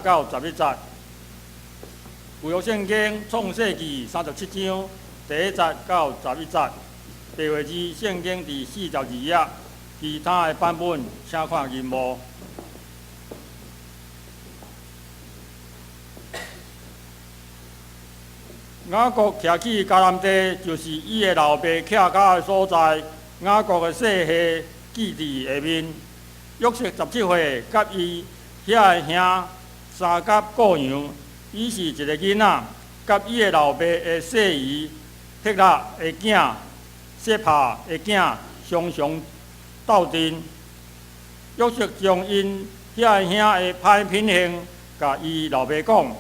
到11節。舊約聖經創世記37章第1節到11節，白話字聖經佇42頁，其他的版本請看銀幕。雅各徛起迦南地，就是伊的老爸徛腳的所在。雅各的細歲記佇下面。約瑟17歲，佮伊遐个兄相佮顧羊。伊是一个囡仔，佮伊的老爸的細姨辟拉的囝洗帕的囝常常鬥陣。約瑟將𪜶遐个兄的歹品行，共伊老爸講。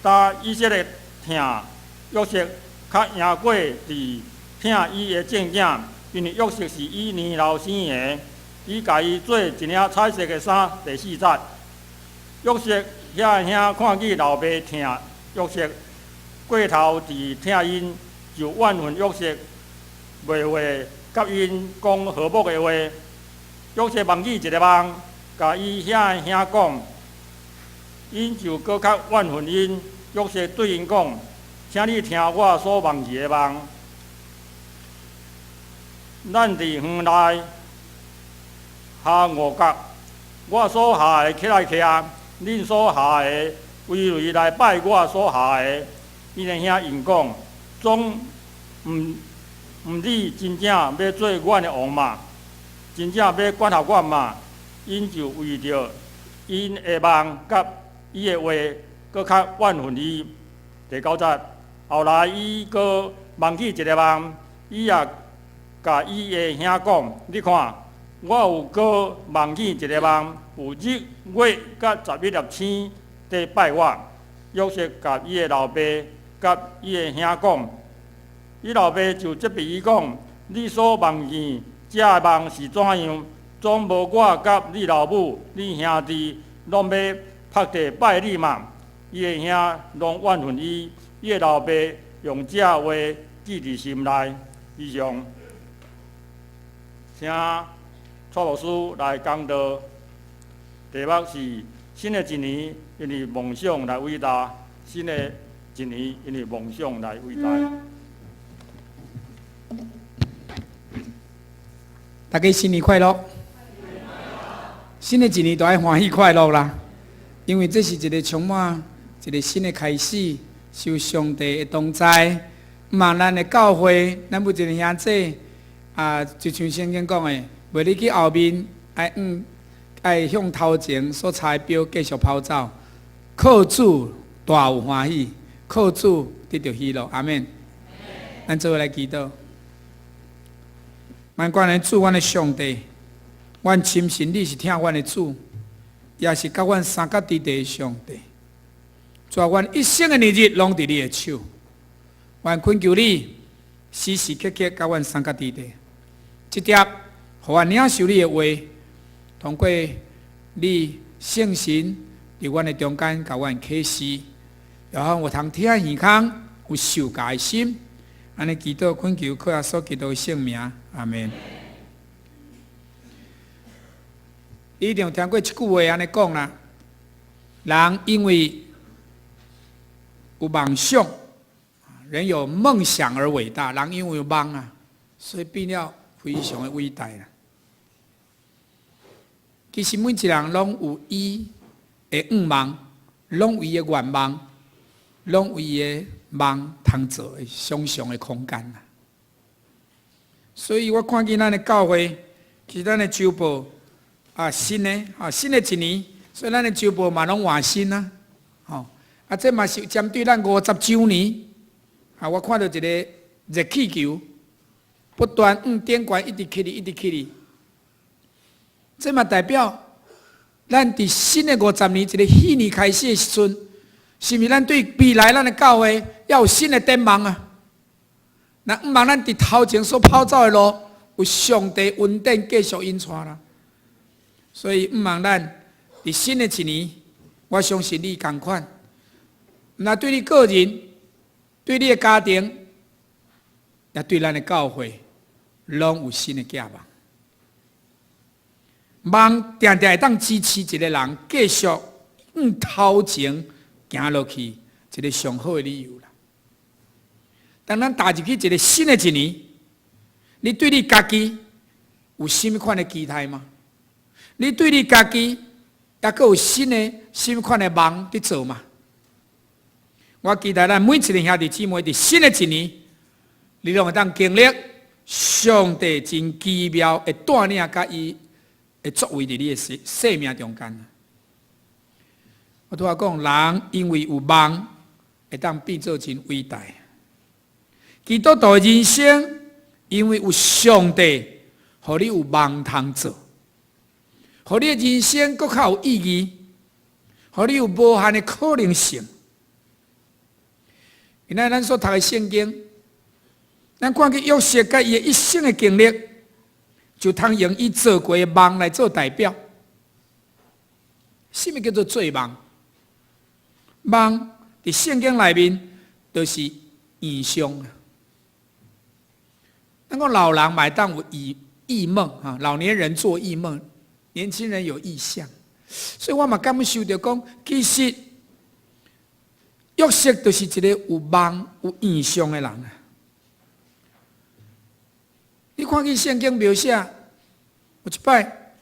但以色列疼約瑟較贏過佇疼伊的眾囝，因為約瑟是伊年老生的，伊共伊做一領彩色的衫。第4節，約瑟遐个兄看見老爸疼約瑟，過頭佇疼𪜶，就怨恨約瑟，袂話佮𪜶講和睦的話。約瑟夢見一個夢，共伊遐个兄講，𪜶就閣較怨恨𪜶。約瑟對𪜶講：請你聽我所夢見的夢。咱佇園內下五角，我所下的起來徛，恁所下的圍圍來拜我所下的。𪜶的兄應講：總毋你真正欲做阮的王嗎？真正欲管轄阮嗎？𪜶就為著𪜶的夢佮伊的話，閣較怨恨伊。第9節，後來伊閣夢見一個夢，伊也共伊的兄講：你看，我有閣夢見一個夢，有日月佮11粒星佇拜我。約瑟共伊的老爸佮伊的兄講，伊老爸就責備伊講：你所夢見這個夢是怎樣？總無我佮你老母、你兄弟攏欲伏地拜你嗎？伊的兄攏怨恨伊，伊的老爸用這話記佇心內。以上，請蔡牧師來講道，題目是新的一年，因為夢想來偉大；新的一年，因為夢想來偉大。大家新年快樂！新的一年都愛歡喜快樂啦，因為這是一個充滿一個新的開始，是有上帝的同在。毋望咱的教會，咱每一個兄弟啊，就像聖經講的，袂你去後面愛向愛向頭前所差的標繼續跑走，靠主大有歡喜，靠主得著喜樂。阿們。咱做伙來祈禱。阮關的主，阮的上帝，阮深信你是疼阮的主，也是佮阮相佮佇地的上帝。主啊，阮一生的年日攏佇你的手，阮懇求你時時刻刻佮阮相佮佇地，這粒，予阮領受你的話，通過你聖神佇阮的中間，共阮啟示，予阮有通聽耳孔，有受教的心。按呢祈禱懇求，靠耶穌基督的聖名，阿們。你一定有聽過這句話按呢講啦，人因為有夢想，人有夢想而偉大。人因為有夢啊，所以變了非常的偉大啦。其實每一個人攏有伊的願望，攏有伊的願望，攏有伊的夢通做的想象的空間啦。所以我看見咱的教會，其實咱的週報啊，新的啊，新的一年，所以咱的週報嘛攏換新啊，吼啊，這嘛是針對咱50週年啊，我看到一個熱氣球不斷往頂懸一直起去，一直起去，這嘛代表咱佇新的五十年一個禧年開始的時陣，是毋是咱對未來咱的教會要有新的展望啊？那毋望咱佇頭前所跑走的路，有上帝恩典繼續引帶啦。所以毋望咱佇新的一年，我相信你仝款，若對你個人、對你的家庭，也對咱的教會，攏有新的寄望。夢定定會當支持一個人繼續向頭前行落去一个上好的理由啦。當咱踏入去一个新的一年，你對你家己有啥物款的期待嗎？你對你家己猶閣有新的啥物款的夢佇做嗎？我期待咱每一個兄弟姊妹佇新的一年，你攏會當經歷上帝真奇妙的帶領，佮伊的作為佇你的生命中間。我拄仔講，人因為有夢，會當變做真偉大。基督徒的人生，因為有上帝，予你有夢通做，予你的人生閣較有意義，予你有無限的可能性。今仔咱所讀的聖經，咱看見約瑟佮伊的一生的經歷，就通用伊做過的夢來做代表。啥物叫做做夢？夢佇聖經內面就是異象。咱講老人嘛會當有異夢哈，老年人做異夢，年輕人有異象，所以我嘛感受著講，其實約瑟就是一個有夢、有異象的人啊。你看見聖經描寫，有一擺，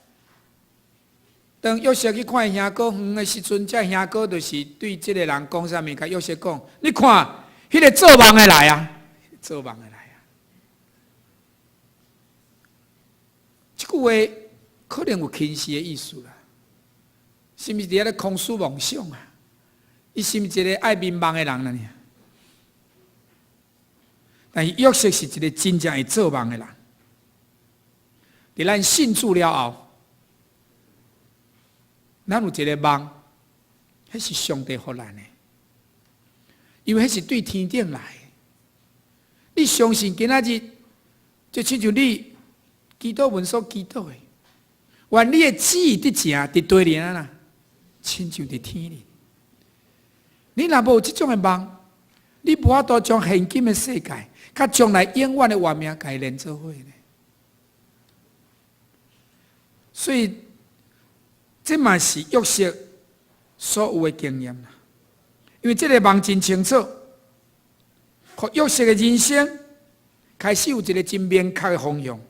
當約瑟去看伊兄哥遠的時陣，這兄哥就是對這个人講啥物？共約瑟講：你看，彼个做夢的來啊，做夢的來啊。這句話可能有輕視的意思啦，是毋是佇遐咧空思妄想啊？伊是毋是一个愛眠夢的人呢？但是約瑟是一个真正會做夢的人。佇咱信主了後，咱有一个夢，彼是上帝予咱的，因為彼是對天頂來的。你相信今仔日，就親像你祈禱文所祈禱的，願你的旨意得成佇地裡啊，親像佇天裡。你若無這種的夢，你無法度將現今的世界，佮將來永遠的活命共伊連做伙呢。所以，這嘛是約瑟所有的經驗啦。因為這个夢真清楚，予約瑟的人生開始有一个真明確的方向。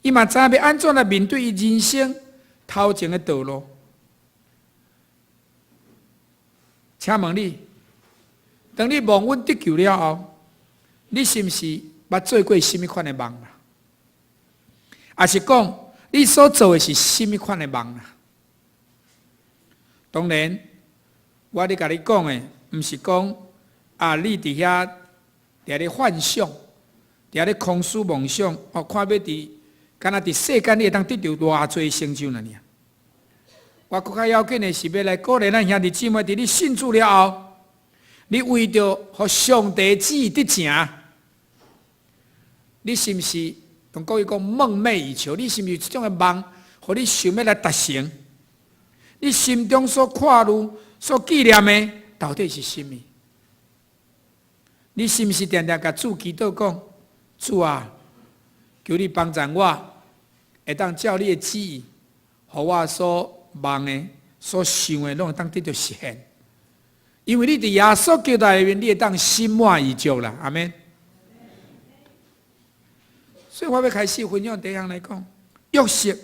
伊嘛知影欲按怎來面對伊人生頭前的道路。請問你，當你蒙恩得救了後，你是毋是捌做過啥物款的夢啊？抑是講你所做的是啥物款的夢啊？當然，我咧共你講的，毋是講啊，你佇遐佇咧幻想，佇遐咧空思夢想，哦，看欲佇，敢若佇世間你會當得著偌濟成就爾。我閣較要緊的是欲來鼓勵咱兄弟姊妹，佇你信主了後，你為著予上帝旨意得成，你是毋是用國語講夢寐以求？你是毋是有這種的夢，予你想欲來達成？你心中所看慮、所紀念的，到底是啥物？你是毋是定定共主祈禱講：主啊，求你幫助我，會當照你的旨意，予我所夢的、所想的，攏會當得著實現。因為你佇耶穌基督內面，你會當心滿意足啦。阿們。所以我欲開始分享第一項來講，約瑟，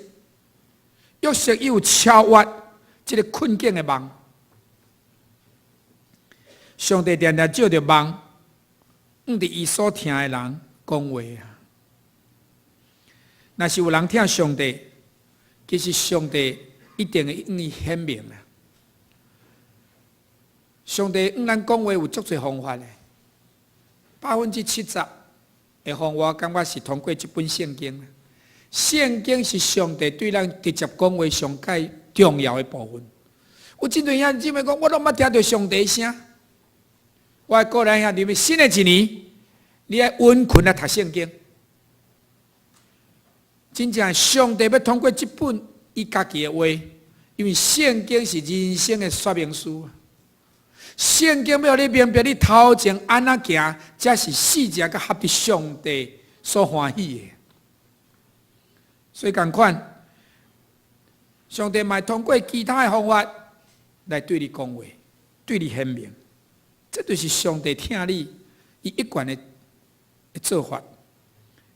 約瑟伊有超越這个困境的夢。上帝定定藉著夢，向佇伊所疼的人講話啊。若是有人疼上帝，其實上帝一定會向伊顯明啊。上帝向咱講話有足濟方法的，70%的方法，我感覺是通過這本聖經。聖經是上帝對咱直接講話上蓋重要的部分。有真濟兄弟姊妹講，我攏毋捌聽著上帝聲。我鼓勵兄弟們，新的一年，你愛穩困來讀聖經。真正上帝欲通過這本伊家己的話，因為聖經是人生的說明書。聖經欲予你明白，你頭前按怎行，才是四正佮合佇上帝所歡喜的。所以仝款，上帝嘛會通過其他的方法，來對你講話，對你顯明。這就是上帝疼你，伊一貫的做法。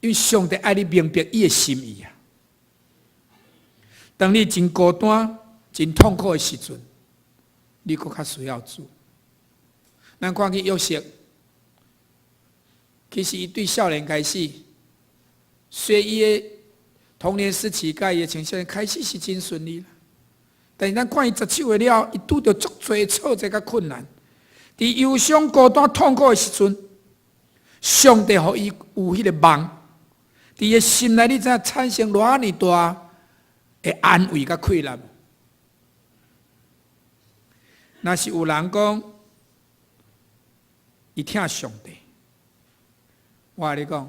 因為上帝愛你明白伊的心意啊。當你真孤單、真痛苦的時陣，你閣較需要主。咱看見約瑟，其實伊對少年開始，雖然伊的童年時期佮伊的青少年開始是真順利啦，但是咱看伊17歲了，伊拄著足濟挫折佮困難，佇憂傷、孤單、痛苦的時陣，上帝予伊有彼個夢，佇伊的心內，你知影產生偌爾大的安慰佮快樂無？若是有人講伊疼上帝，我共你講，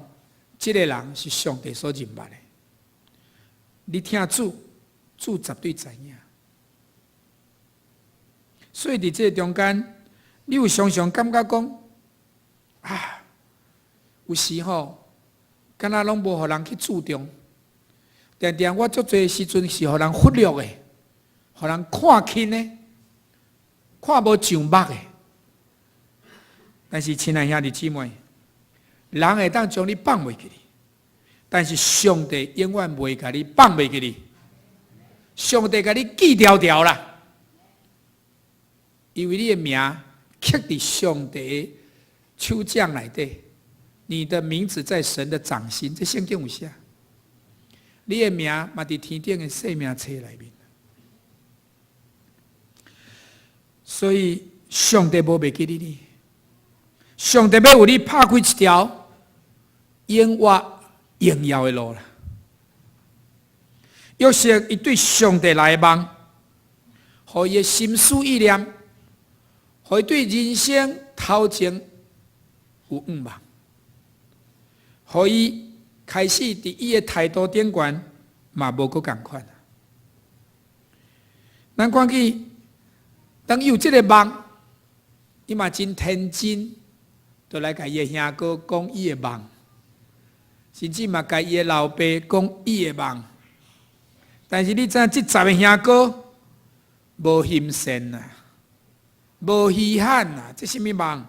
這个人是上帝所認捌的。你疼主，主絕對知影。所以佇這个中間，你有常常感覺講啊，有時吼，敢若攏無予人去注重，定定我足濟時陣是予人忽略的，予人看輕的，看無上目的。但是，親愛兄弟姊妹，人會當將你放袂記你，但是上帝永遠袂共你放袂記你。上帝共你記牢牢啦，因為你的名刻佇上帝手掌內底，你的名字在神的掌心，這聖經有寫。你的名嘛佇天頂的生命冊內面。所以上帝無袂記得你，上帝欲為你拍開一條永活榮耀的路啦。約瑟伊對上帝來的夢，予伊的心思意念，予伊對人生頭前有向望，予伊開始佇伊的態度頂懸嘛無閣仝款。咱看見，當伊有這个夢，伊嘛真天真，就來共伊的兄哥講伊的夢，甚至嘛共伊的老爸講伊的夢。但是你知影，這十个兄哥無欣羨啊，無稀罕啊，這啥物夢？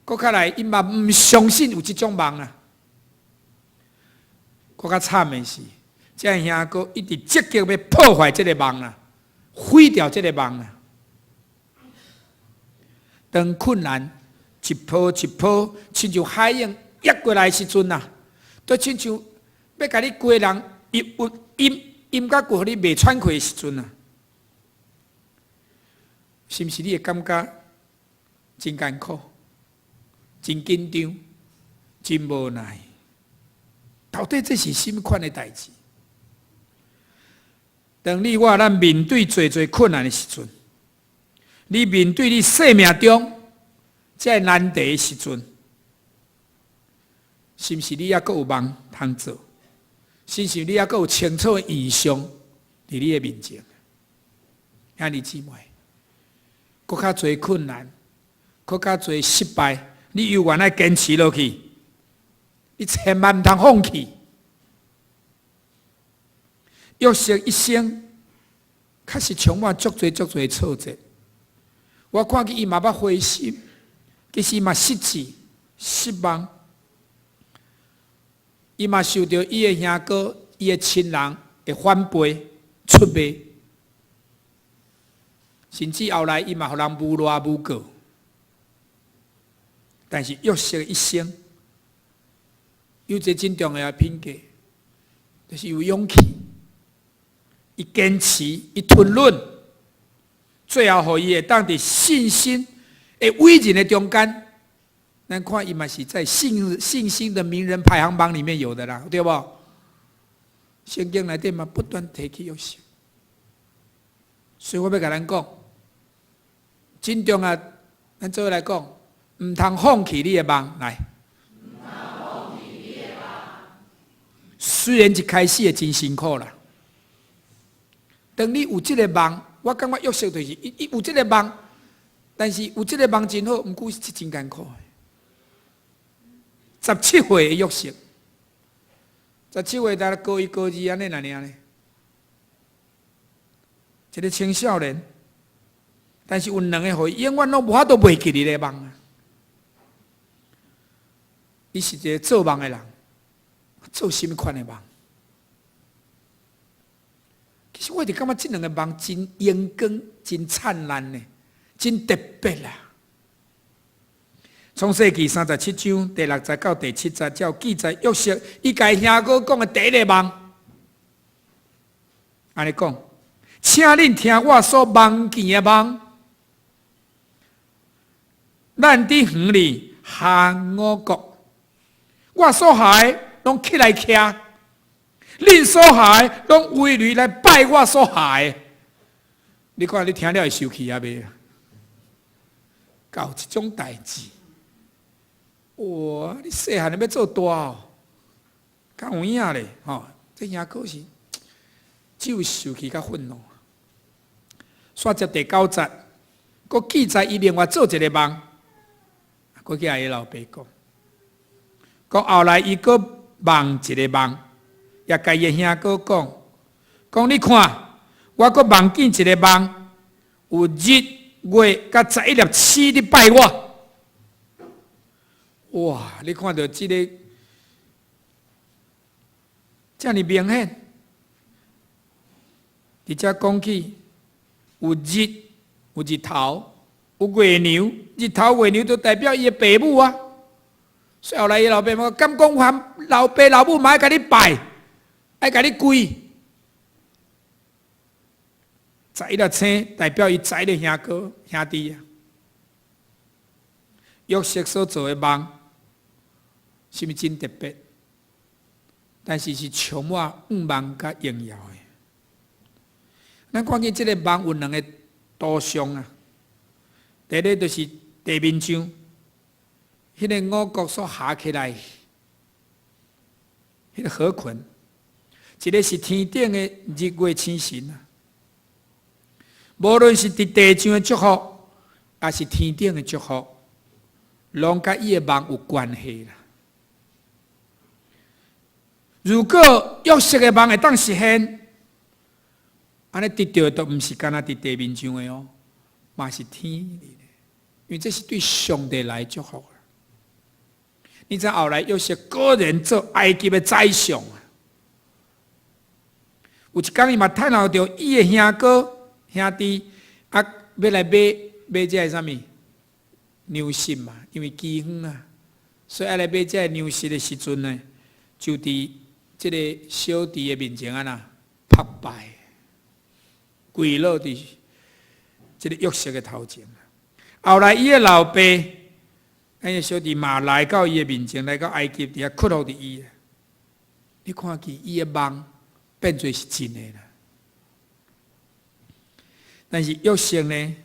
閣較來，𪜶嘛毋相信有這種夢啊。閣較慘的是，這个兄哥一直積極欲破壞這个夢啊，毀掉這个夢啊。當困難一波一波，親像海湧壓過來的時陣啊，都親像欲共你規个人抑鬱陰陰甲骨，予你袂喘氣的時陣啊，是毋是你會感覺真艱苦、真緊張、真無奈？到底這是啥物款的代誌？當你我咱面對濟濟困難的時陣，你面對你生命中這个難題的時陣，是毋是你猶閣有夢通做？是毋是你猶閣有清楚的異象佇你的面前？兄弟姊妹，閣較濟困難，閣較濟失敗，你猶原愛堅持落去，你千萬毋通放棄。約瑟一生確實充滿足濟足濟挫折。我看見伊嘛捌灰心，其實嘛失志、失望，伊嘛受著伊的兄哥、伊的親人的反背、出賣，甚至後來伊嘛予人誣賴、誣告。但是約瑟一生有一个真重要的品格，就是有勇氣，伊堅持，伊吞忍。最後，予伊會當佇信心的偉人的中間，咱看伊嘛是在信心的名人排行榜裡面有的啦，對無？聖經內底嘛不斷提起約瑟，所以我欲共咱講，真重要。咱做伙來講，毋通放棄你的夢，來。雖然一開始會真辛苦啦，當你有這个夢，我感覺約瑟就是伊伊有這个夢，但是有這个夢真好，毋過是真艱苦的。17歲的約瑟，十七歲才高一高二按呢爾呢，一个青少年，但是有兩个，予伊永遠攏無法度袂記得的夢啊！伊是一個做夢的人，做啥物款的夢？其實我就感覺這兩个夢真榮光、真燦爛呢，真特別啦。創世記37章第六節到第七節，才有記載約瑟伊共兄哥講的第一个夢。按呢講，請恁聽我所夢見的夢。咱佇園裡下五穀，我所下的攏起來徛，恁所下的攏圍閭來拜我所下的。你看，你聽了會生氣抑未？搞這種代誌，哇！你細漢就欲做大哦，敢有影咧？吼，這兄哥是只有受氣佮憤怒。煞接第九節，閣記載伊另外做一个夢，閣去共伊老爸講，講後來伊閣夢一个夢，也共伊兄哥講，講你看，我閣夢見一个夢，有日月佮11粒星佇拜我。哇！你看著這个遮爾明顯，佇遮講起有日、有日頭、有月娘，日頭月娘都代表伊的爸母啊。所以後來伊老爸講，敢講含老爸老母嘛愛共你拜，愛共你跪。十一粒星代表伊十一个兄哥兄弟啊。約瑟所做的夢，是毋是真特別？但是是充滿向望佮榮耀的。咱看見這个夢有兩个圖像啊。第一个就是地面上，彼个五穀所合起來，彼个合群；一个是天頂的日月星辰啊。無論是佇地上的祝福，抑是天頂的祝福，攏佮伊的夢有關係啦。如果約瑟的夢會當實現，按呢得著的都毋是干焦佇地面上的哦，嘛是天裡的，因為這是對上帝來祝福。你知後來約瑟果然做埃及的宰相啊！有一工伊嘛趁候著伊的兄哥兄弟啊，欲來買買這个啥物糧食嘛，因為饑荒啊，所以愛來買這个糧食的時陣呢，就佇這个小弟的面前按呢拍敗，跪落佇這个約瑟的頭前。後來伊的老爸，伊的小弟嘛來到伊的面前，來到埃及佇遐屈服佇伊。你看見伊的夢變做是真的啦。但是約瑟呢？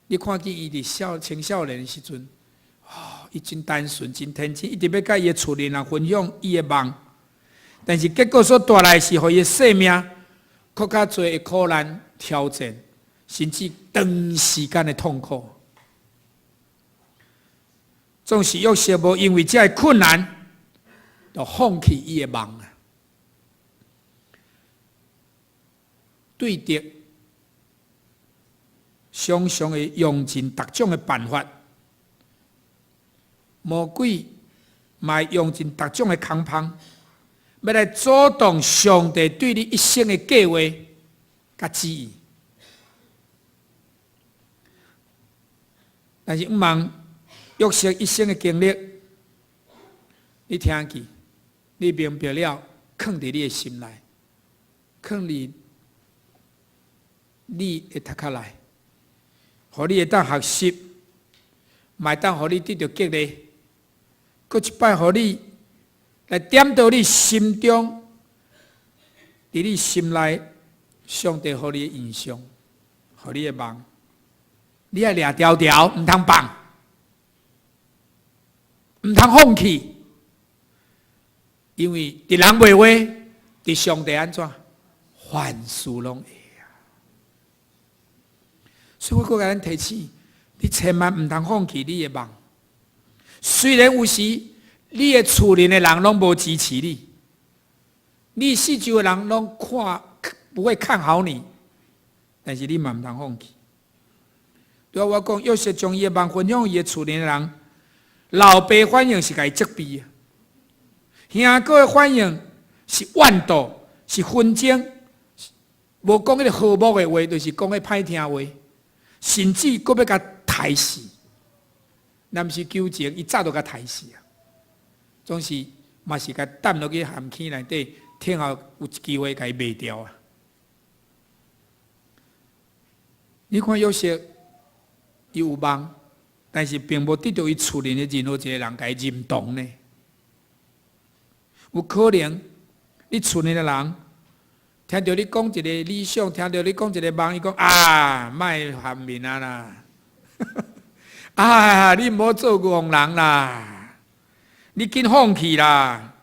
你看見伊佇少青少年的時陣，哦，伊真單純、真天真，一直欲佮伊的厝裡人分享伊的夢。但是結果所帶來是，予伊的生命閣較濟的苦難挑戰，甚至長時間的痛苦。總是約瑟無因為這个困難，就放棄伊的夢啊。對敵常常會用盡各種的辦法，魔鬼嘛會用盡各種的空芳，欲來阻擋上帝對你一生的計劃佮旨意。但是毋茫約瑟一生的經歷，你聽見，你明白了，囥佇你的心內，囥佇你的頭殼內，予你會當學習，嘛會當予你得著激勵，閣一擺予你來點著你心中，佇你心內，上帝予你的異象，予你的夢，你愛掠牢牢，毋通放，毋通放棄，因為佇人袂話，佇上帝按怎，凡事攏會啊。所以我閣共咱提醒，你千萬毋通放棄你的夢。雖然有時你的厝裡的人攏無支持你，你四周的人攏看不會看好你，但是你嘛毋通放棄。拄仔我講，約瑟將伊的夢分享伊的厝內人，老爸反應是共伊責備啊，兄哥的反應是怨妒，是紛爭，無講彼个和睦的話，就是講彼歹聽話，甚至閣欲共刣死。若毋是求情，伊早就共刣死啊！總是嘛是共抌落去鹹坑內底，聽後有機會共伊賣掉啊！你看約瑟，伊有夢，但是並無得著伊厝內的任何一個人共伊認同呢。有可能你厝內的人聽著你講一个理想，聽著你講一个夢，伊講啊，莫含面啊啦！啊，你毋好做戇人啦，你緊放棄啦。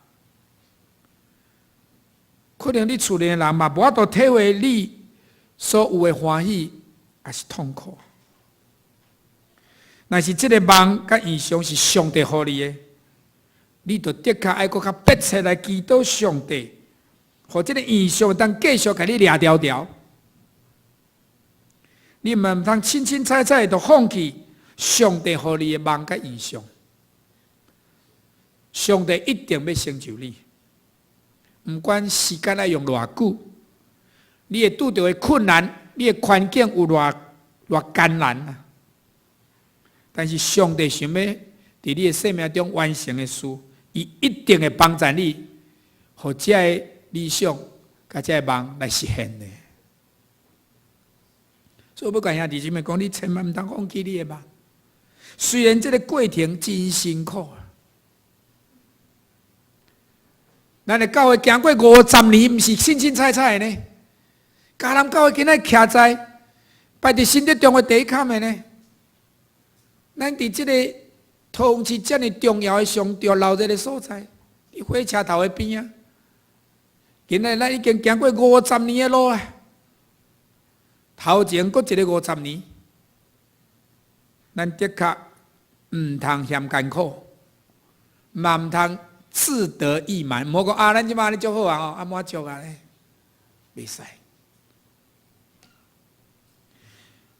可能你厝內的人嘛無法度體會你所有的歡喜，抑是痛苦。若是這个夢佮異象是上帝予你的，你就的確愛閣較迫切來祈禱上帝，予這个異象當繼續共你掠牢牢。你嘛毋通凊凊彩彩就放棄上帝予你的夢佮異象。上帝一定欲成就你，毋管時間愛用偌久，你會拄著的困難，你的環境有偌偌艱難啊！但是上帝想欲佇你的生命中完成的事，伊一定會幫助你，予這个理想佮這个夢來實現的。所以，我欲共兄弟姊妹講，你千萬毋通放棄你的夢。雖然這个過程真辛苦啊，咱的教會行過50年，毋是凊凊彩彩的呢。迦南教會今仔徛在排佇新竹中的第一坎的呢。咱佇這个桃園市遮爾重要的上重鬧熱的所在，佇火車頭的邊仔。今仔咱已經行過五十年的路啊，頭前閣一个五十年，咱的確毋通嫌艱苦，嘛毋通志得意滿，毋好講啊，咱這擺按呢足好啊，吼，啊滿足啊咧，袂使。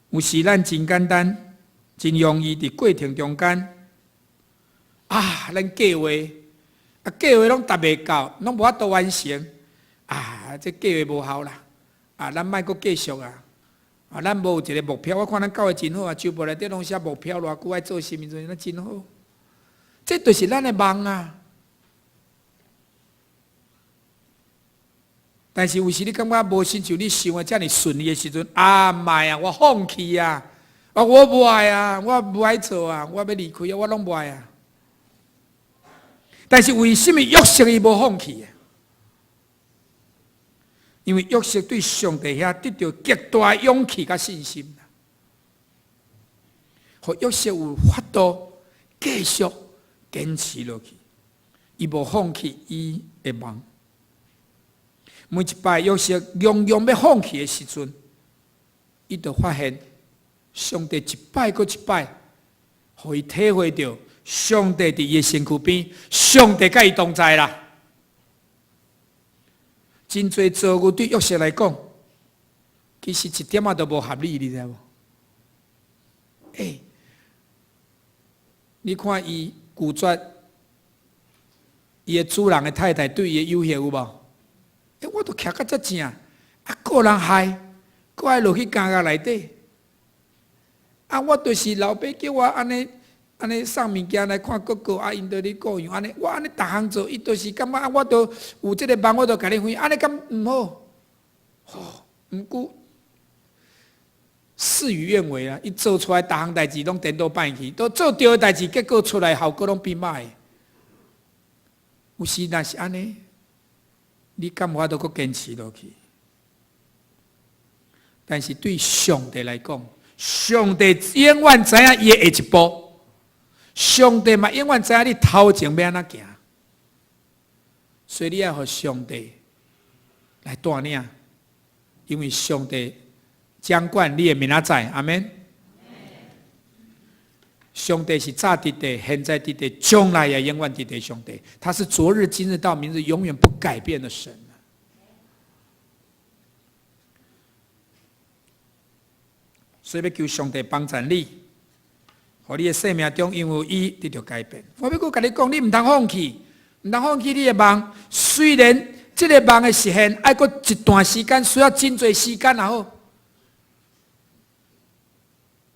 有時咱真簡單。真容易佇過程中間啊，咱計劃啊，計劃攏達袂到，攏無法度完成啊，這計劃無效啦！啊，咱莫閣繼續啊！啊，咱無一个目標，我看咱教會真好啊，週報內底攏寫目標，偌久愛做啥物，咱真好。這就是咱的夢啊！但是有時你感覺無親像你想的遮爾順利的時陣，啊，莫啊，我放棄啊！啊！我無愛啊！我無愛做啊！我欲離開啊！我攏無愛啊！但是為啥物約瑟伊無放棄啊？因為約瑟對上帝遐得著極大勇氣佮信心，予約瑟有法度繼續堅持落去，伊無放棄伊的夢。每一擺約瑟雄雄欲放棄的時陣，伊就發現。上帝一擺閣一擺，予伊體會著上帝佇伊的身軀邊，上帝佮伊同在啦。真濟遭遇對約瑟來講，其實一點仔都無合理，你知無？欸，你看伊拒絕伊的主人的太太對伊的誘惑有無？欸，我都徛甲遮正，啊，閣予人害，閣愛落去監獄內底。啊！我就是老爸叫我按呢按呢送物件來看哥哥，啊，𪜶都咧顧養，按呢我按呢逐項做，伊就是感覺啊，我都有這个夢，我都共你分，按呢敢毋好？吼，毋過事與願違啊！伊做出來逐項代誌攏顛倒歹去，都做對的代誌，結果出來效果攏變歹。有時若是按呢，你敢有法度閣堅持落去？但是對上帝來講，上帝永遠知影伊的下一步，上帝嘛永遠知影你頭前欲按怎行，所以你愛予上帝來帶領，因為上帝掌管你的明仔載，阿們。上帝是早佇佇，現在佇佇，將來也永遠佇佇。上帝，他是昨日、今日到明日永遠不改變的神。所以欲求上帝幫贊你，予你的生命中因為伊得著改變。我欲閣共你講，你毋通放棄，毋通放棄你的夢。雖然這个夢的實現愛閣一段時間，需要真濟時間也好，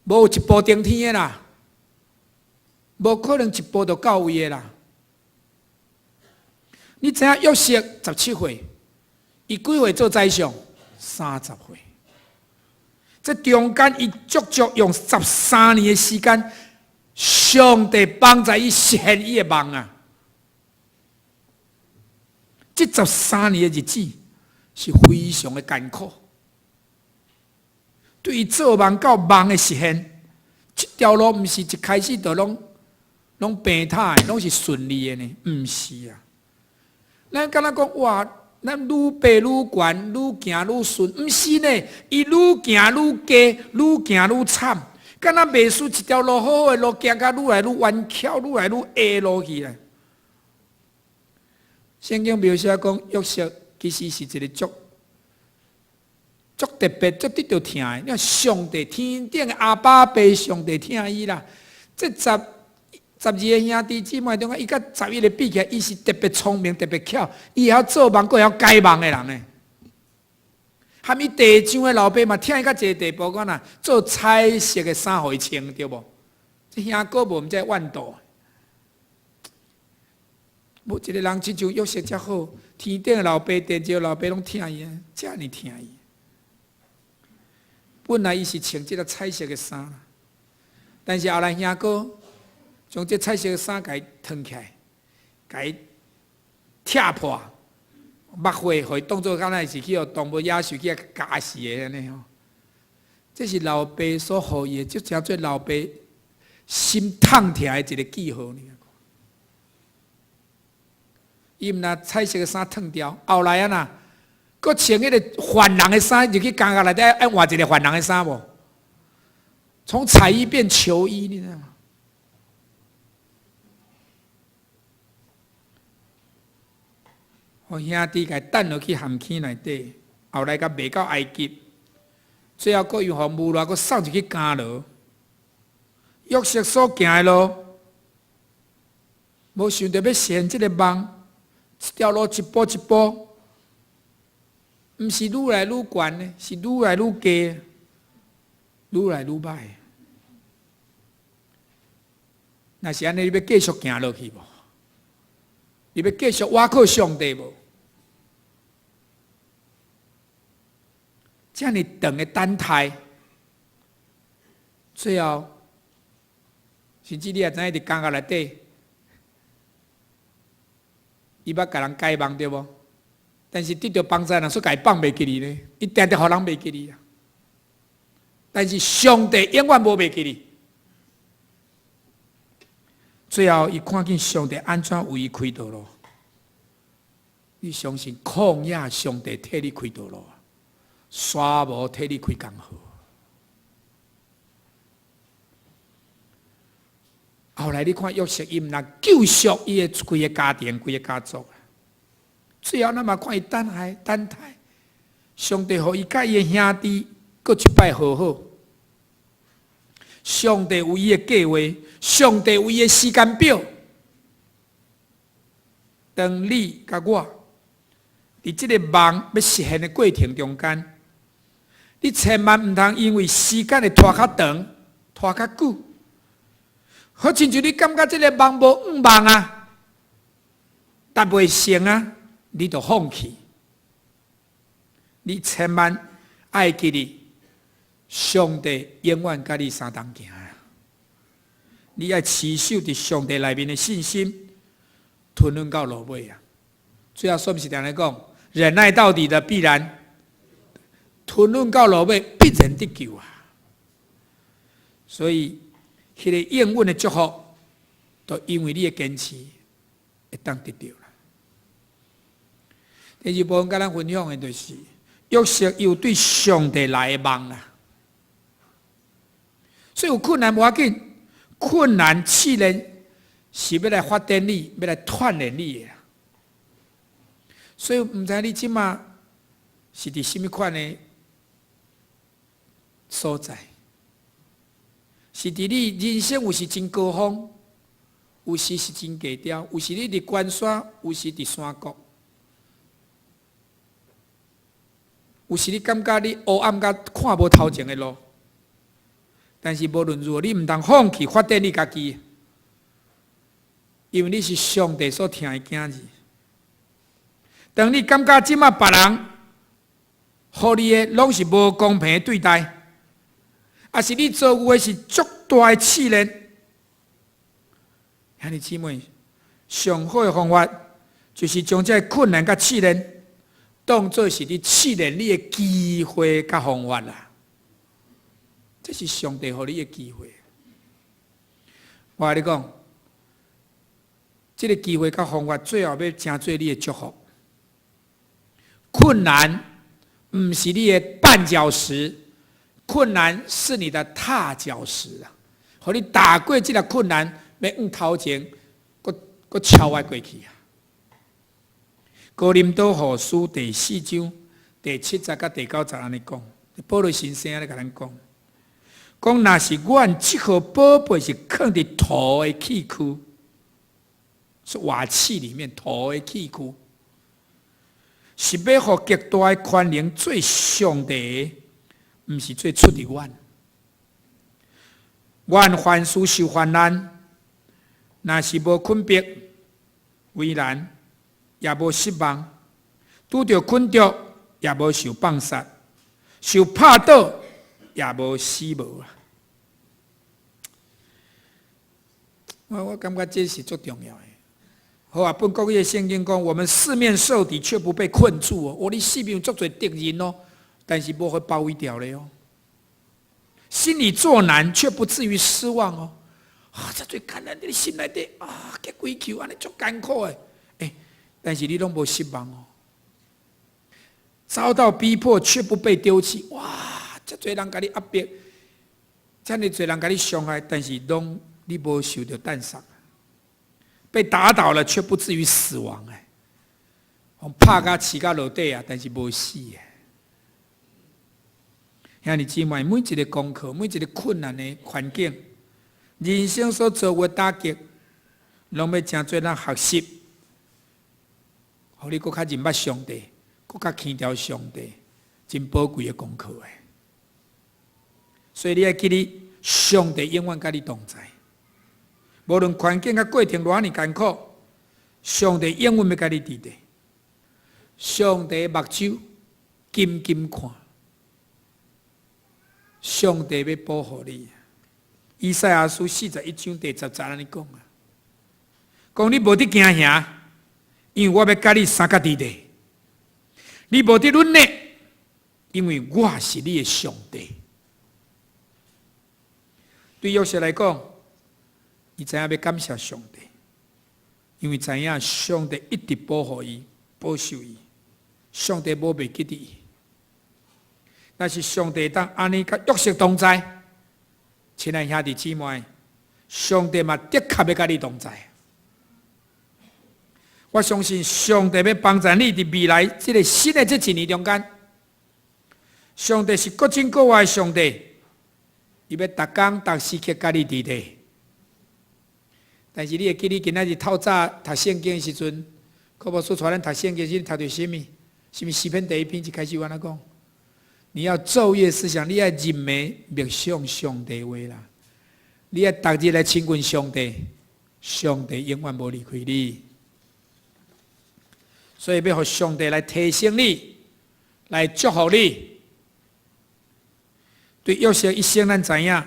無一步登天的啦，無可能一步就到位的啦。你知影約瑟17歲，伊幾歲做宰相？30歲。這中間伊足足用13年的時間，上帝幫助伊實現伊的夢啊！這十三年的日子是非常的艱苦，對伊做夢到夢的實現，這條路毋是一開始就攏攏平坦的，攏是順利的呢？毋是啊！咱敢若講哇，咱愈爬愈懸，愈行愈順，毋是呢？伊愈行愈低，愈行愈慘。敢若袂輸一條路好好的路，行甲愈來愈彎曲，愈來愈下落去啦。聖經描寫講，約瑟其實是一個足足特別、足得著疼的。你看上帝天頂的阿爸爸，上帝疼伊啦。這十二個兄弟姊妹中間，伊佮11個比起來，伊是特別聰明、特別巧，伊會曉做夢，閣會曉解夢的人呢。含伊弟兄的老爸嘛，疼伊到一个地步，講啦，做彩色的衫予伊穿，對無？這兄哥無毋知怨妒。無一个人親像約瑟遮好，天頂的老爸、地上老爸攏疼伊，遮爾疼伊。本來伊是穿這个彩色的衫，但是後來兄哥將這彩色的衫共伊脫起來，共伊拆破，抹血，予伊當做敢若是去予動物野獸去共咬死的按呢吼。這是老爸所予伊的，這成做老爸心痛疼的一个記號。伊毋若彩色的衫脫掉，後來啊若，閣穿彼个犯人的衫入去監獄內底，愛換一个犯人的衫無？從彩衣變囚衣，你知嗎？予兄弟共等落去蚬坑內底，後來共賣到埃及，最後閣又予俘虜，閣送入去監牢。約瑟所行的路，無想著欲實現這个夢。這條路一步一步，毋是愈來愈懸的，是愈來愈低，愈來愈歹。若是按呢，你欲繼續行落去無？你欲繼續倚靠上帝無？遮爾長的等待，最後，甚至你也知影佇監獄內底。伊捌共人解夢對無？但是得著幫助人，煞共伊放袂記哩呢？伊定定予人袂記哩啊！但是上帝永遠無袂記哩。最後，伊看見上帝按怎為伊開道路，你相信曠野上帝替你開道路，沙漠替你開江河。後來你看約瑟，伊毋若救贖伊的規个家庭、規个家族。最後，咱嘛看伊等待、等待，上帝予伊佮伊的兄弟閣一擺和好。上帝有伊的計劃，上帝有伊的時間表。當你佮我佇這个夢欲實現的過程中間，你千萬毋通因為時間會拖較長、拖較久。好親像你感覺這个夢無願望啊，達袂成啊，你就放棄。你千萬愛記得，上帝永遠佮你相同行。你愛持守佇上帝內面的信心，吞忍到落尾啊！最後，煞毋是定咧講，忍耐到底的必然吞忍到落尾，必然得救啊！所以，彼个應允的祝福，都因為你的堅持，會當得著啦。第二部分共咱分享的就是，約瑟有對上帝來的夢啦。所以有困難無要緊，困難試煉是欲來發展你，欲來鍛鍊你的啦。所以毋知你這馬是佇啥物款的所在。是佇你人生有時真高峰，有時是真低調，有時你佇懸山，有時佇山谷，有時你感覺你烏暗甲看無頭前的路，但是無論如何，你毋通放棄發展你家己，因為你是上帝所疼的囝兒。當你感覺這馬別人予你的攏是無公平的對待，抑是你遭遇的是足大的試煉，兄弟姊妹，上好的方法就是將這个困難佮試煉當做是你試煉你的機會佮方法啦。這是上帝予你的機會。我共你講，這个機會佮方法最後欲成做你的祝福。困難毋是你的絆腳石，困難是你的踏腳石啊！予你踏過這个困難，欲往頭前，閣閣超越過去啊！哥林多後書第四章第七節佮第九節按呢講，保羅先生咧共咱講，講若是阮這號寶貝是囥佇土的器具，是瓦器裡面土的器具，是欲予極大的權能做上帝的，毋是做出佇阮。阮凡事受患難，若是無困迫、為難，也無失望；拄著困著，也無受放殺；受拍倒，也無死亡啊！我感覺這是足重要的。和合本國語的聖經講，我們四面受敵，卻不被困住哦。喔，你四面有足濟敵人哦，但是無予包圍牢咧哦。心裡作難，卻不至於失望哦。啊，遮濟艱難，你心內底啊，結幾球按呢足艱苦的，欸，但是你攏無失望哦。遭到逼迫，卻不被丟棄。哇，遮濟人共你壓迫，遮爾濟人共你傷害，但是攏你無受著擲殺。被打倒了，卻不至於死亡。哎，拍甲飼甲落底啊，但是無死。兄弟姊妹，每一个功課，每一个困難的環境，人生所遭遇的打擊，攏欲成做咱學習，予你閣較認捌上帝，閣較牽著上帝，真寶貴的功課的。所以你愛記得，上帝永遠佮你同在。無論環境佮過程偌爾艱苦，上帝永遠欲佮你佇咧。上帝目睭緊緊看，上帝欲保護你。以賽亞書41章第10節按呢講啊，講你無得驚嚇，因為我欲佮你相佮佇咧。你無得軟弱，因為我是你的上帝。對約瑟來講，伊知影欲感謝上帝，因為知影上帝一直保護伊、保守伊，上帝無袂記得伊。若是上帝當按呢佮約瑟同在，親愛兄弟姊妹，上帝嘛的確欲佮你同在。我相信上帝欲幫助你佇未來這个新的這一年中間，上帝是閣真閣活的上帝，伊欲逐工逐時刻佮你佇咧。但是你會記你今仔日透早讀聖經的時陣，柯牧師帶咱讀聖經時，讀著啥物？是毋是詩篇第一篇一開始按呢講？你要晝夜思想，你愛入暝默想上帝話啦。你愛逐日來親近上帝，上帝永遠無離開你。所以欲予上帝來提升你，來祝福你。對約瑟一生，咱知影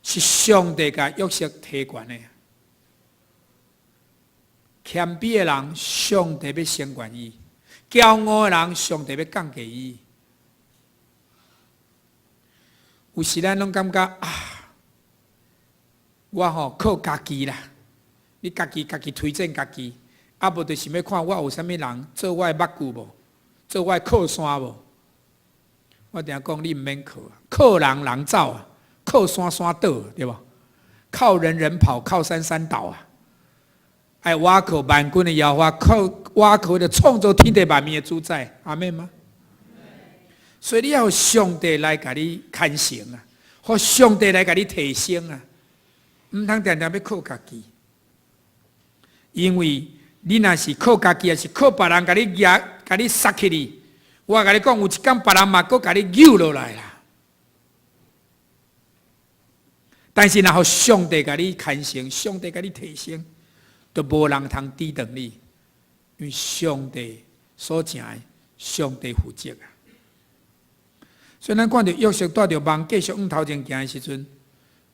是上帝共約瑟提懸的。謙卑的人，上帝欲升懸伊；驕傲的人，上帝欲降低伊。有時咱攏感覺啊，我吼靠家己啦，你家己家己推薦家己，啊無就想欲看我有啥物人做我的目睭無，做我的靠山無。我定講你毋免靠，靠人人走啊，靠山山倒，對無？靠人人跑，靠山山倒啊！愛倚靠萬軍的耶和華，靠倚靠的創造天地萬物的主宰，阿們嗎？所以你欲予上帝來共你牽成啊，予上帝來共你提升啊！毋通定定欲靠家己，因為你若是靠家己，抑是靠別人共你舉、共你捒起去，我共你講，有一工別人嘛閣共你搝落來啦。但是若予上帝共你牽成，上帝共你提升，就無人通抵擋你，因為上帝所成的，上帝負責啊。所以咱看著約瑟帶著夢繼續往頭前行的時陣，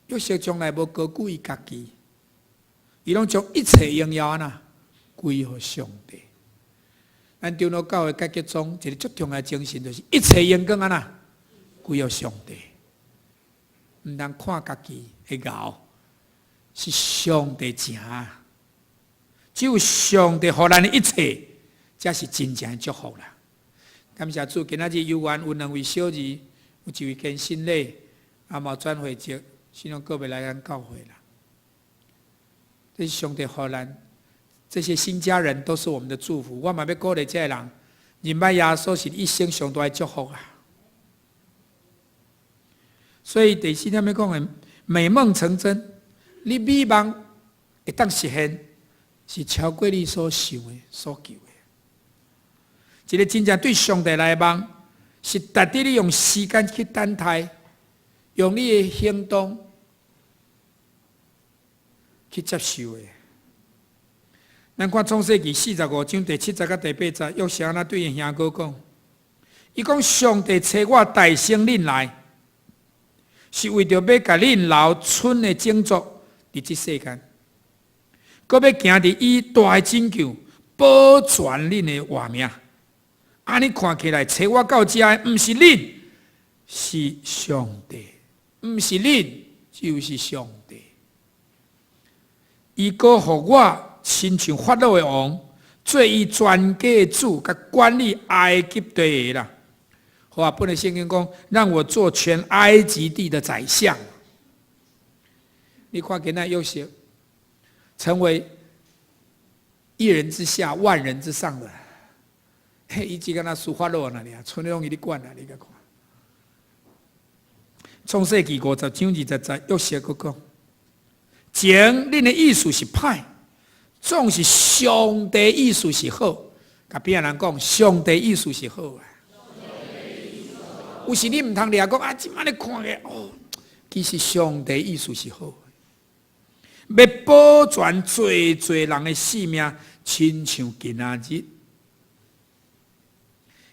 約瑟從來無高舉伊家己，伊攏將一切榮耀按怎歸予上帝。咱長老教會改革宗一個足重要的精神，就是一切榮光按怎歸予上帝。毋通看家己的𠢕，是上帝成。只有上帝予咱的一切，才是真正的祝福啦。感謝主，今仔日有緣有兩位小兒，有一位堅信禮，啊嘛轉會籍，信仰各位來咱教會啦。這是上帝予咱這些新家人都是我們的祝福。我嘛欲鼓勵這个人，認捌耶穌是一生上大的祝福啊。所以第四點欲講的美夢成真，你美夢會當實現，是超過你所想的、所求的。一個真正對上帝來的夢，是值得你用時間去等待，用你的行動去接受的。咱看創世記45章第7節佮第8節，約瑟按怎對伊兄哥講，伊講上帝差我代先恁來，是為著欲共恁留存的種族佇這世間，閣欲行佇伊大的拯救，保全恁的活命。按呢看起來，差我到遮的毋是恁，是上帝，毋是恁，就是上帝。伊閣予我親像法老的王，做伊全家的主，佮管理埃及地的啦。和合本的聖經講，讓我做全埃及地的宰相。你看今仔約瑟成為一人之下，萬人之上的。嘿，伊只敢若輸法老爾，賰攏伊咧管啊！你共看，創世記50章20節，約瑟閣講：前恁的意思是歹，總是上帝意思是好。共邊仔人講，上帝意思是好啊。有時你毋通掠講啊，這擺咧看的哦，其實上帝意思是好，欲保全濟濟人的性命，親像今仔日。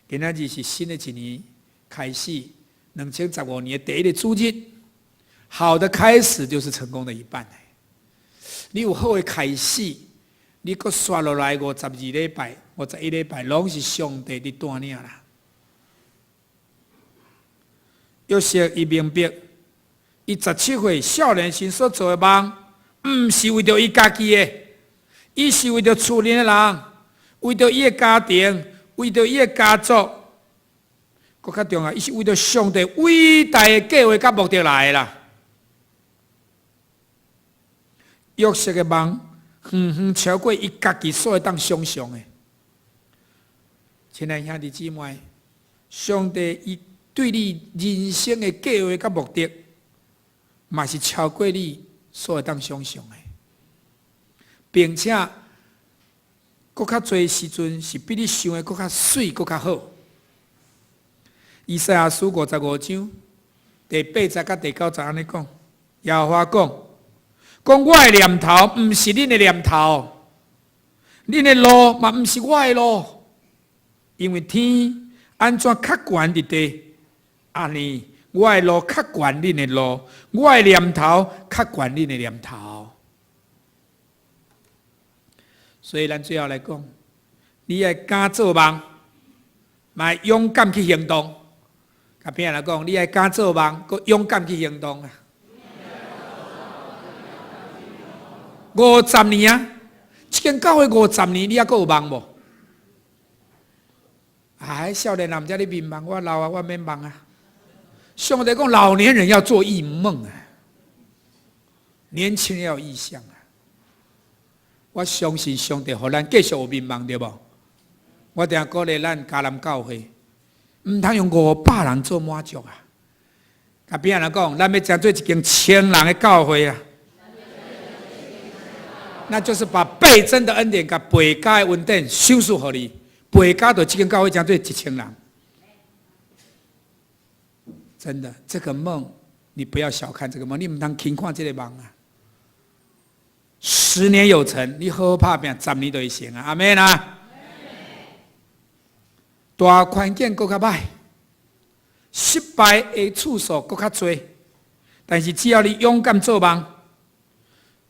今仔日是新的一年開始，2015年的第一個主日。好的開始就是成功的一半。你有好的開始，你閣紲落來52禮拜、51禮拜，攏是上帝佇帶領啦。約瑟伊明白，伊17歲少年時所做的夢，毋是為著伊家己的，伊是為著厝裡的人，為著伊的家庭，為著伊的家族，閣較重要，伊是為著上帝偉大的計劃佮目的來的啦。約瑟的夢，遠遠超過伊家己所會當想象的。親愛兄弟姊妹，上帝伊對你人生的計劃佮目的，嘛是超過你所會當想象的，並且閣較濟時陣是比你想的閣較媠、閣較好。以賽亞書55章第8節佮第9節按呢講，耶和華講：講我的念頭毋是恁的念頭，恁的路嘛毋是我的路，因為天按怎較懸佇地，按呢我的路較懸恁的路，我的念頭較懸恁的念頭。所以咱最後來講，你愛敢做夢，嘛勇敢去行動。共邊仔人講，你愛敢做夢，閣勇敢去行動啊！五十年啊，這間教會五十年，你猶閣有夢無？哎，少年人毋才咧眠夢，我老啊，我免夢啊。上帝講，老年人要做異夢啊，年輕人要有異象啊。我相信上帝予咱繼續有眠夢，對無？我定鼓勵咱迦南教會，毋通用500人做滿足啊！共邊仔人講，咱欲成做一間千人的教會啊！那就是把倍增的恩典、共倍加的恩典賞賜予你，倍加到這間教會成做1000人。真的，這個夢你不要小看這個夢，你毋通輕看這個夢啊！10年有成，你好好拍拚，十年就會成啊！阿們啊！大環境閣較歹，失敗的次數閣較濟，但是只要你勇敢做夢，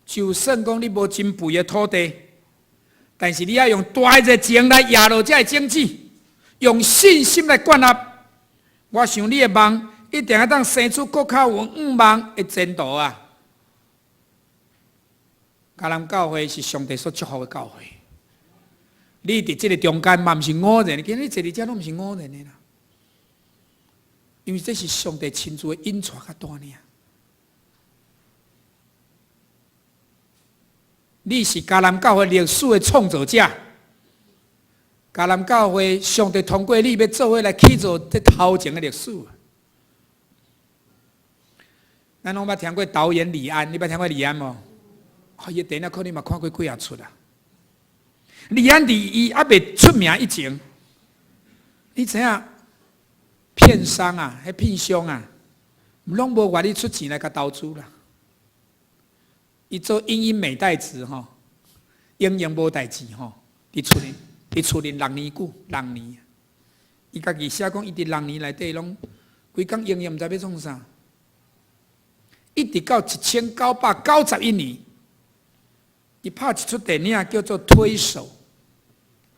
就算講你無真肥的土地，但是你愛用大熱情來壓落這个種子，用信心來灌納。我想你的夢一定會當生出閣較有向望的前途啊！迦南教會是上帝所祝福的教會。你佇這个中間嘛，毋是偶然的，今日坐佇遮攏毋是偶然的啦。因為這是上帝親自的引帶佮帶領。你是迦南教會歷史的創造者，迦南教會上帝通過你欲做伙來起造這頭前的歷史。咱攏捌聽過導演李安，你捌聽過李安無？伊的電影可能嘛看過幾仔齣啊。李安佇伊猶未出名以前，你知影片商啊，彼片商啊，攏無願意出錢來共投資啦。伊做櫻櫻美代子吼，櫻櫻無代誌吼，佇厝裡六年久，六年。伊家己寫講，伊佇六年內底攏規工閒閒毋知欲創啥。一直到1991年，伊拍一齣電影叫做《推手》，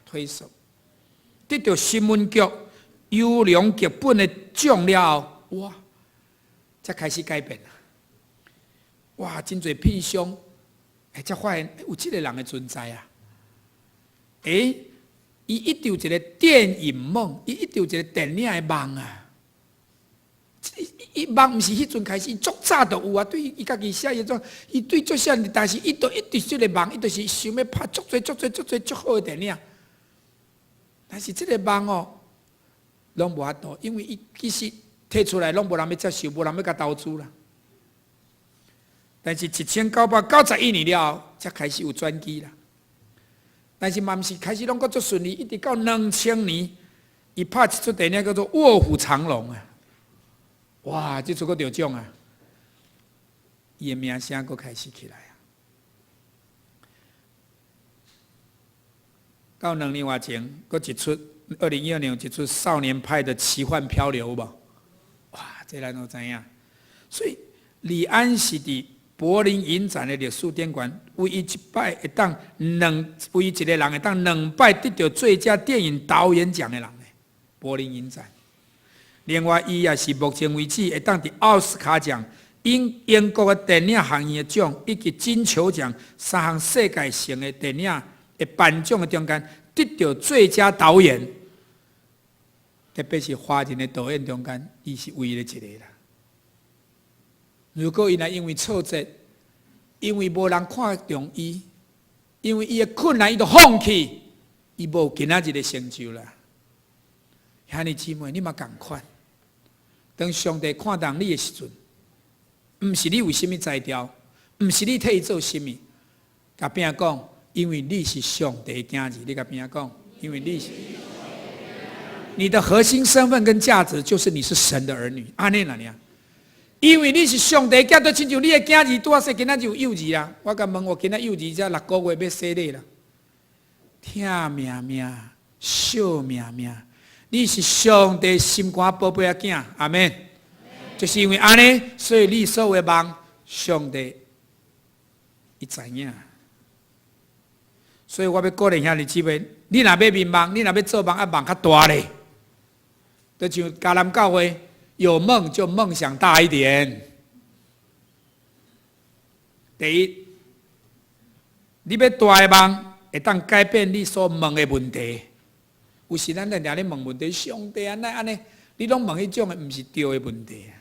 推手得著新聞局優良劇本的獎了後，哇，才開始改變啦。哇，真濟片商，才發現有這个人的存在啊！伊一直有一个電影夢，伊一直有一个電影的夢啊！伊夢毋是彼陣開始，足早就有啊。對伊家己寫伊種，伊對足少年，但是伊都一直這个夢，伊就是想欲拍足濟足濟足濟足好的電影。但是這个夢哦，攏無法度，因為伊其實提出來攏無人欲接受，無人欲共投資啦。但是1991年了後，才開始有轉機啦。但是嘛毋是開始攏閣足順利，一直到2000年，伊拍一齣電影叫做《臥虎藏龍》啊！哇，這齣閣得獎啊！伊的名聲閣開始起來啊！到兩年外前，閣一齣2012年有一齣《少年派的奇幻漂流》無？哇，這咱攏知影。所以李安是佇柏林影展的歷史頂懸，唯一一擺會當兩，唯一一个人會當兩擺得著最佳電影導演獎的人咧。柏林影展。另外，伊也是目前為止會當佇奧斯卡獎、英國的電影行業的獎以及金球獎三項世界性的電影的頒獎的中間得著最佳導演，特別是華人的導演中間，伊是唯一的一个啦。如果伊若因為挫折，因為無人看重伊，因為伊的困難，伊就放棄，伊無今仔日的成就啦。兄弟姊妹，你嘛仝款。當上帝看重你的時陣，毋是你有啥物才調，毋是你替伊做啥物，共邊仔講，因為你是上帝的囝兒，你共邊仔講，因為你是你的核心身份跟價值就是你是神的兒女，按呢爾。因為你是上帝囝，就親像你的囝兒拄仔細，今仔就幼兒啊。我共問我今仔幼兒才6個月欲洗禮啦，疼命命，惜命命。你是上帝心肝寶貝的囝，阿們。就是因為按呢，所以你所有的夢，上帝伊知影。所以我欲鼓勵兄弟姊妹，你若欲眠夢，你若欲做夢，愛夢較大咧。就像迦南教會，有夢就夢想大一點。第一，你欲大的夢，會當改變你所問的問題。有時咱定定咧問問題，上帝啊，哪按呢？你攏問彼種的，毋是對的問題啊！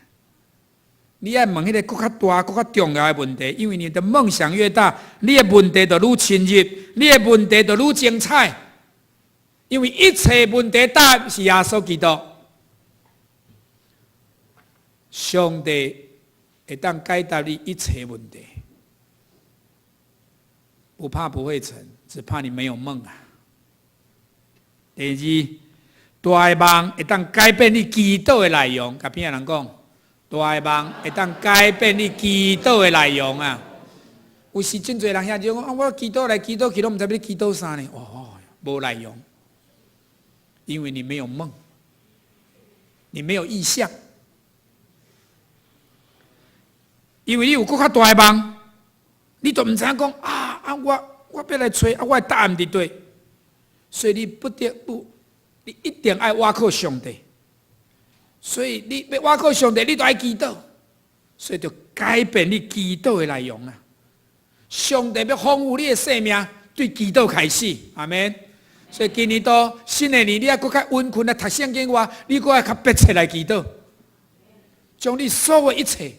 你愛問彼个閣較大、閣較重要的問題，因為你的夢想越大，你的問題就愈深入，你的問題就愈精彩。因為一切問題答案是耶穌基督。上帝會當解答你一切問題。不怕不會成，只怕你沒有夢啊。第二，大的夢會當改變你祈禱的內容。共邊仔人講，大的夢會當改變你祈禱的內容啊。有時真濟人遐就講啊，我祈禱來祈禱去，攏毋知欲祈禱啥呢？哦，無內容，因為你沒有夢，你沒有異象，因為你有閣較大的夢，你都毋知影講啊啊！我欲來揣啊，我的答案佇佗，所以你不得不，你一定愛倚靠上帝。所以你欲倚靠上帝，你都愛祈禱，所以就改變你祈禱的內容啊。上帝欲豐富你的生命，對祈禱開始，阿們。所以今年度新的年，你愛閣較穩困來讀聖經話，你閣愛較迫切來祈禱，將你所有一切，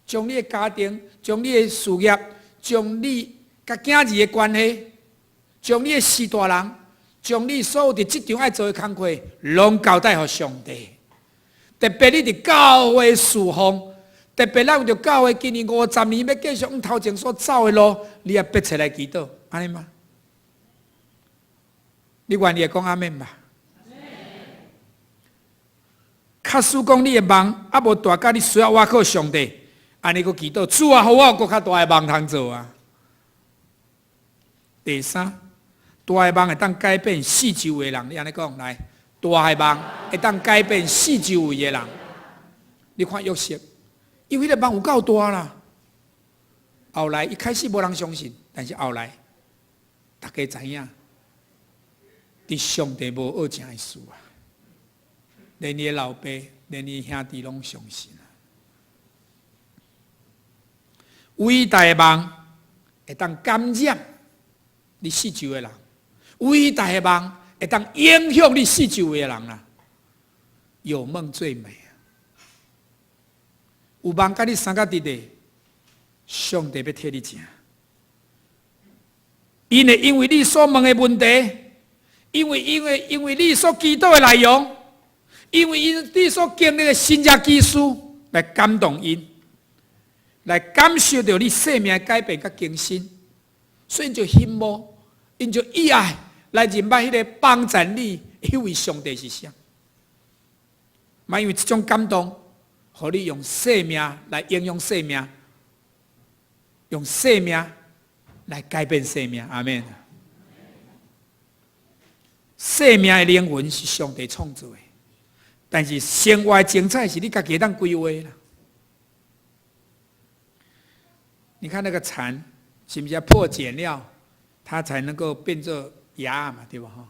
將你的家庭，將你的事業，將你佮囝兒的關係，將你的序大人，將你所有佇職場愛做的工課，攏交代予上帝。特別你佇教會侍奉。特別咱為著教會今年50年欲繼續往頭前所走的路，你也迫切來祈禱，按呢嗎？你願意講阿們嗎？假使講你的夢猶無大甲你需要倚靠上帝，按呢閣祈禱，主啊，予我有閣較大的夢通做啊！第三，大的夢會當改變四周圍的人，你按呢講來，大的夢會當改變四周圍的人。你看約瑟。因為彼個夢有夠大啦，後來一開始無人相信，但是後來大家知影，佇上帝無惡成的事啊，連伊的老爸，連伊兄弟攏相信啊。偉大的夢會當感染你四周的人，偉大的夢會當影響你四周圍的人啦。有夢最美。有夢佮你相佮佇的，上帝欲替你成。𪜶會因為你所問的問題，因為你所祈禱的內容，因為𪜶你所經歷的神蹟奇事來感動𪜶，來感受著你生命的改變佮更新，所以𪜶就羨慕，𪜶就意愛來認捌彼个幫贊你彼位上帝是啥。嘛因為這種感動，予你用生命來影響生命，用生命來改變生命。阿們。生命的靈魂是上帝創造的，但是生活的精彩是你家己會當規劃啦。你看那個蠶，是毋是欲破繭了，它才能夠變做蛾嘛，對無吼？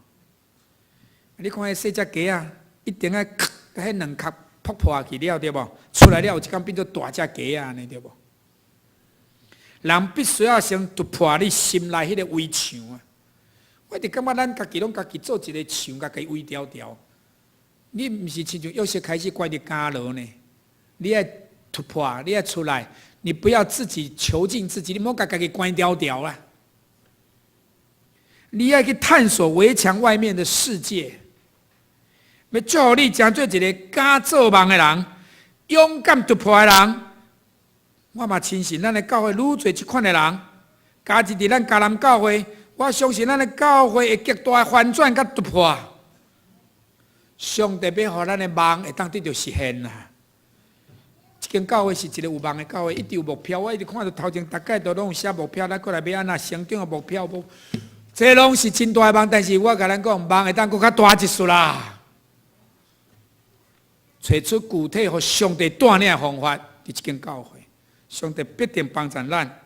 你看彼細隻雞仔，一定愛殼，彼卵殼破破去了，對無？出來了有一工變做大隻雞仔，按呢對無？人必須要先突破你心內彼个圍牆啊！我一直感覺咱家己攏家己做一个牆，共家己圍牢牢。你毋是親像約瑟開始關佇監牢呢？你愛突破，你愛出來，你不要自己囚禁自己，你莫共家己關牢牢啦。你愛去探索圍牆外面的世界。欲祝福你，成做一个敢做夢的人，勇敢突破的人。我嘛深信咱的教會愈濟這款的人，加入佇咱迦南教會，我相信咱的教會會極大的翻轉佮突破。上帝欲予咱的夢會當得著實現啦。這間教會是一个有夢的教會，一直有目標。我一直看著頭前，逐擺都攏有寫目標，咱過來欲按怎成長的目標無？這攏是真大的夢，但是我共咱講，夢會當閣較大一絲啦。揣出具體予上帝帶領的方法，佇這間教會，上帝必定幫助咱。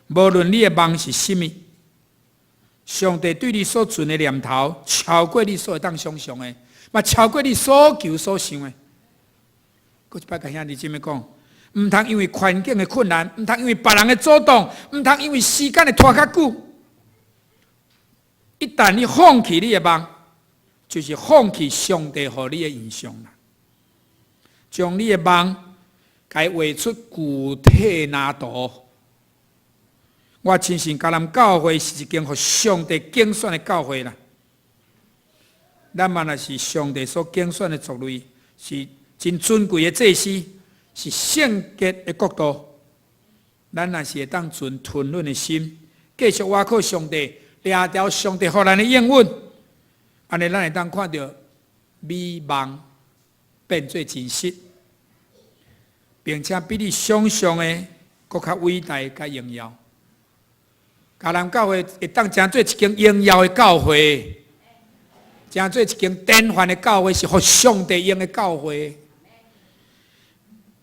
無論你的夢是啥物，上帝對你所存的念頭，超過你所會當想象的，嘛超過你所求所想的。閣一擺共兄弟姊妹講，毋通因為環境的困難，毋通因為別人的阻擋，毋通因為時間會拖較久。一旦你放棄你的夢，就是放棄上帝予你的異象啦。將你的夢，共伊畫出具體藍圖。我深信迦南教會是一間予上帝揀選的教會啦。咱嘛若是上帝所揀選的族類，是真尊貴的祭司，是聖潔的國度。咱若是會當存吞忍的心，繼續倚靠上帝，掠牢上帝予咱的應允，按呢咱會當看著美夢變做真實，並且比你想象的閣較偉大佮榮耀。迦南教會會當成做一間榮耀的教會，成做一間典範的教會，是予上帝用的教會。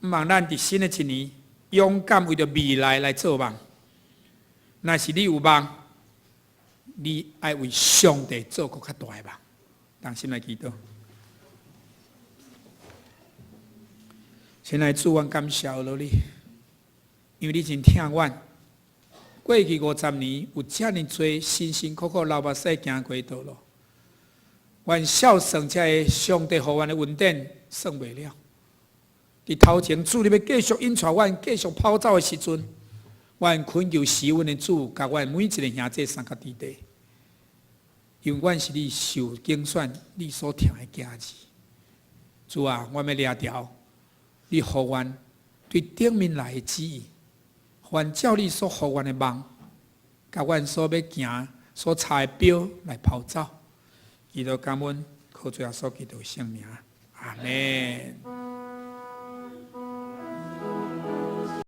毋望咱佇新的一年，勇敢為著未來來做夢。若是你有夢，你愛為上帝做閣較大的夢。同心來祈禱。親愛主，阮感謝你，因為你真疼阮。過去50年有遮爾濟辛辛苦苦流目屎行過道路，阮數算這个上帝予阮的恩典算袂了。佇頭前主，你欲繼續引帶阮繼續跑走的時陣，阮懇求施恩的主，共阮每一个兄弟相佮佇地，因為阮是你受揀選、你所疼的囝兒。主啊，阮欲掠牢你予阮對頂面來的旨意，阮照你所予阮的夢，共阮所欲行、所插的標來跑走。祈禱感恩，靠主耶穌基督聖名，阿門。